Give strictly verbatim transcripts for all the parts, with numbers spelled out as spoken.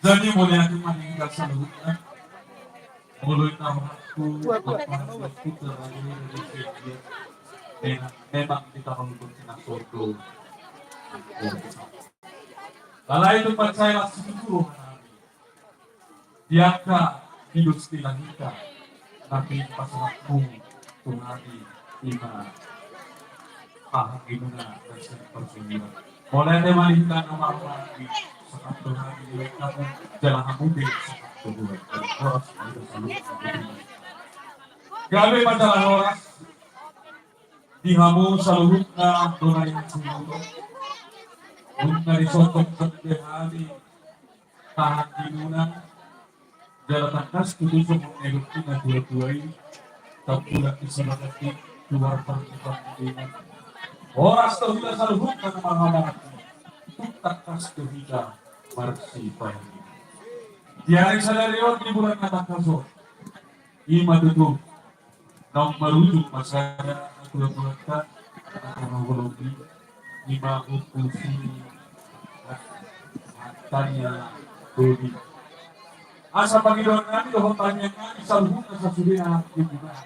Jadi mauliate ma di hita saluhutna. Molo hita rohangku, memang hita rohangku kena soto. Alai tung mansai las situtu rohanami. Di angka di dos di langit, tapi pasahatmu tu hami ima pahanginuna dan sering persoalan. Mauliate ma di hita na marhahamaranggi, sahat tu hami di langit, jala hamu pe sahat tu hami. Horas ma di hita saluhutna. Gabe ma jala horas di hamu saluhutna dona yang sungguh. Nunga disosok sende hami pahanginuna. Jala tangkas tutu songon na nidok ni natuatua i, tampulan ni sabagandi, tuar parmukan ni denggan. Horas tu hita saluhutna na marhahamaranggi, tung tangkas tu hita marsipahanginan. Di ari sadari on, di bulan na tangkas on, ima tutu naung marujung ma sada natuatuanta, na tarhaholomi, ima Ompu si Tania Dodi. Asa pangidoannami dohot tangiangnami saluhutna sasudena di bulan.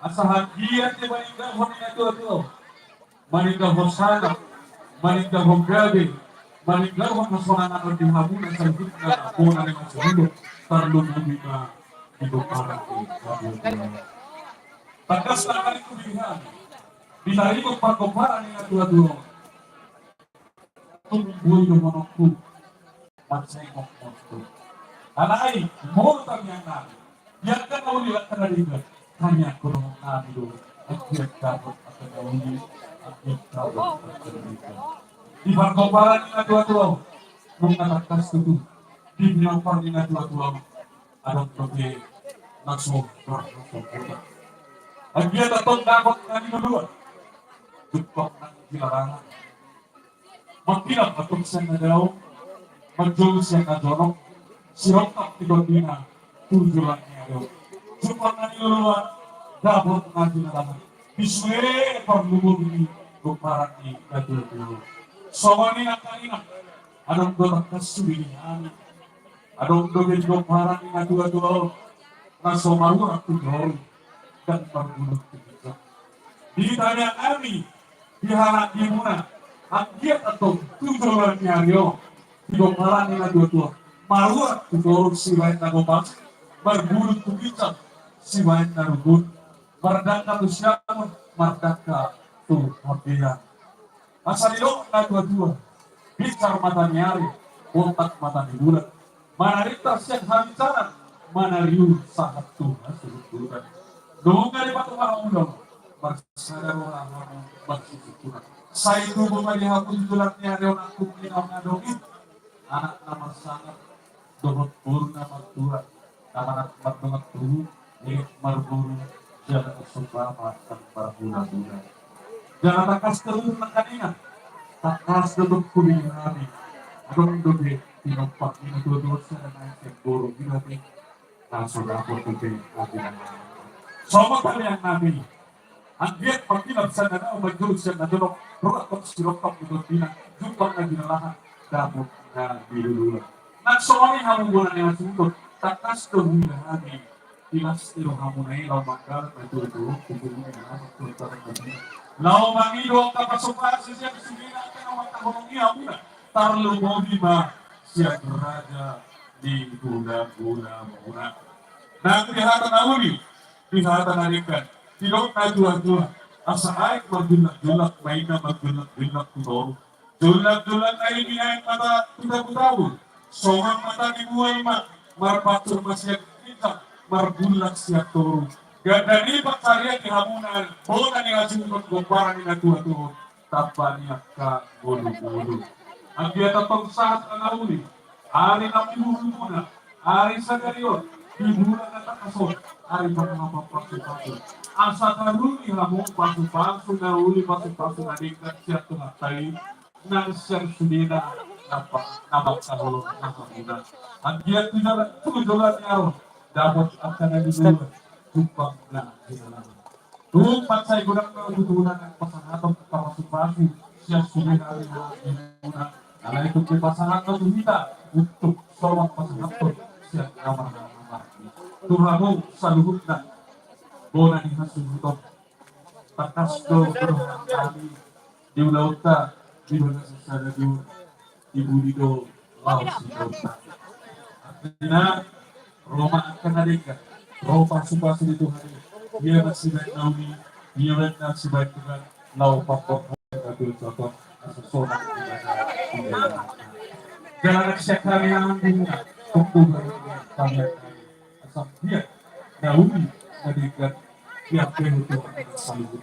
Asa hanggiat dimaninggalhon ni natuatua, maninggalhon sangap, maninggalhon gabe, maninggalhon hasonangan on di hamuna saluhutna bona ni masa hidup, tarlumobi ma di pomparan ni natuatua. Tangkas na hali tu pilihan di taringot parpomparan ni natuatua. Tung boi dohononku mansai mokmok tu. Alai molo tangiangnami, di angka na uli, angka na denggan, tangiangkon dohononnami do, anggiat dapot angka na uli, anggiat dapot angka na denggan. Di parpomparan ni natuatua, nunga tangkas tutu di pinompar ni natuatua, adong dope na so marhasombutan. Anggiat antong dapot na niluluan, jumpang na nilalahan. Mangkinap antong sian na dao, manjou sian na jonok, sirongkap ni tondina tu joloan ni ari on. Jumpang na niluluan, dapot na nilalahan. Di sude parlumobi ni pomparan ni natuatua. Songon i nangkaningan, adong do tangkas sude di hami. Adong dope di pomparan ni natuatua on na so marurat tu toru dan margulung tu ginjang. Di tangiangnami, di hahamarangimuna, anggiat antong tu joloan ni ari on, di pomparan ni natuatua, marurat tu toru sibaen na gopas, margulung tu ginjang sibaen na rukun, mardangka tu siamun, mardangka tu hambeian. Asa didok natuatua, binsar mata ni ari, bontak mata ni bulan, manarintar sian habinsanan, manariur sahat tu hasuhuton. Nunga dipatunga hamu do, marsada roha hamu marsisungkunan. Sai tubu ma di hamu di joloan ni ari on angkup ni naung adong i, anak na marsangap dohot boru na martua, na manat mardongan tubu, irik marboru, jala na somba ma nang marhulahula. Jala tangkas tutu nangkaningan, tangkas do tutu di hami. Adong dope pinompar ni natuatua sada na sian boru i dope na so dapot dope hami na. Songon tangiangnami. Anggiat mangkinap sian na dao, manjou sian na jonok, rurat tu sirongkap ni tondina, jumpang na nilalahan, dapot na niluluan. Nang songon i hamu bona ni hasuhuton, tangkas do huida hami, di las ni rohamuna i laho manggalang na tuatua, tu joloan ni anak tuatua. Laho mangido angka pasupasu sian sudena angka na mangkaholongi hamuna, tarlumobi ma sian raja ni hulahula muna. Nang di hata na uli, di hata na denggan, didok natuatua, asa aek marjullakjullak ma inna marjullakjullak tu toru. Jullakjullak na i di aek ma tu tabu-tabu. Songon mata ni bual ma, marpansur ma sian ginjang, marbullak sian toru. Ganda ni pansarian di hamuna bona ni hasuhuton pomparan ni natuatua on. Tamba ni angka ngolu-ngolu. Anggiat antong sahat na uli, ari na pinuhumuna, ari sadari on, di bulan na tangkas on, ari parhapasu-pasu. Asa taruli hamu pasupasu na uli, pasupasu na denggan sian Tuhanta i, nang sian sudena na mangkaholongi hamuna. Anggiat tu joloan, tu joloan ni ari on, dapot angka na niluluan, jumpang na nilalahan. Tung mansai godang do tutu nang pasahaton pasupasu sian sudena ari on. Alai tung dipasahat ma tu hita untuk songon pasahathon sian amang na marhaha i tu hamu saluhutna bona ni hasuhuton. Tangkas do dohonon nami di ulaonta di bagasan sada jolo, di pudi do laos sitaonta. Artina ro ma angka na denggan, ro pasupasu ni Tuhan i. Ia ma sibaen na uli, ia ma sibaen Tuhan, laho pamborhat na tutu asa sonang. Jala nang sian hami na mangihut, tung tu hami na mangihut, asa biar na uli na denggan, biar pe hutu saluhut.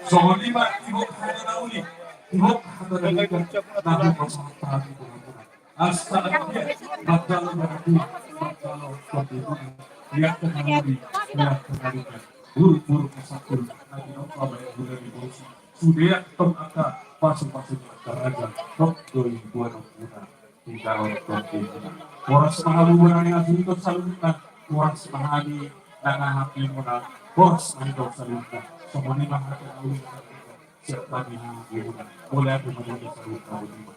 Songon i ma, tibok hata na uli, tibok hata na denggan, na hupasahat hami tu hamuna. Asa biar manjalo baraku, manjalo kondisi, biar na uli, biar na denggan. Buruk-buruk na sangkul, na tinompa baen guna di bosi. Sude tong angka pasu-pasu ni angka raja, tong do i buat guna. Di dalam tongki muna. Horas ma hamu bona ni hasuhuton saluhutna. Horas ma hami na naham ni muna. Horas ma hita saluhutna. Songon i ma hata na uli na denggan sian hami na naham ni muna. Mauliate ma di hita saluhutna.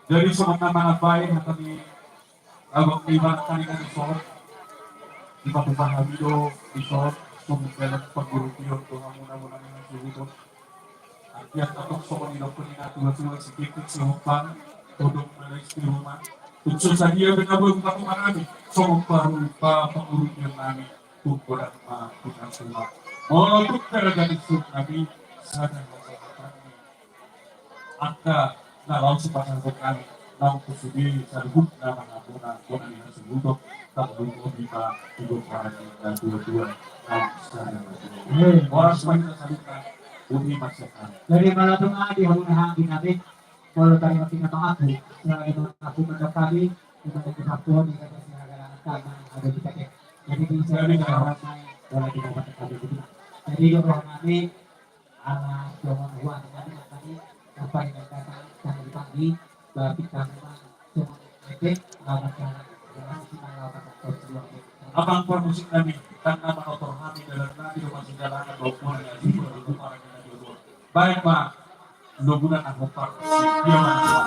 Jadi songon na manambai hata ni abang ni bangka ni kami sor. Dipatupa hami do di sor. Songon dalan panggurupion tu hamuna bona ni hasuhuton. Anggiat tong songon nidok ni na tua-tua, si kekek si hombar, todong ma na istri rumah. Tung so sadia pe na boi hupatupa hami songon parupa panggurupion nami. Tung godang ma pinasuna. Molo tung terjadi suhut nami, sada hasahatan ni angka na laos sipasahaton nami. Naung tu sude saluhutna ma hamuna bona ni hasuhuton, tarlumobi ma di gomparan ni na tua-tua. Naung sada na tua. Horas ma hita saluhutna. Boti ma sian hami. Jadi molo tung adong di hamuna hami nami, molo tarima kasih na mangaku, selain mengaku mandok kami, cuma yang kita pun di kata siaga anak tanah ada di pakai. Jadi bisa orang lain boleh kita pakai kami gitu. Jadi doa kami ala doa buat kami tadi apa yang kata tadi pagi. Abang parmusik nami, tangkas ma manortor hami dalan nami do masidalangan, baoa na di gomparan ni na tua-tua. Baen ma loguna na hombar. Ia ma na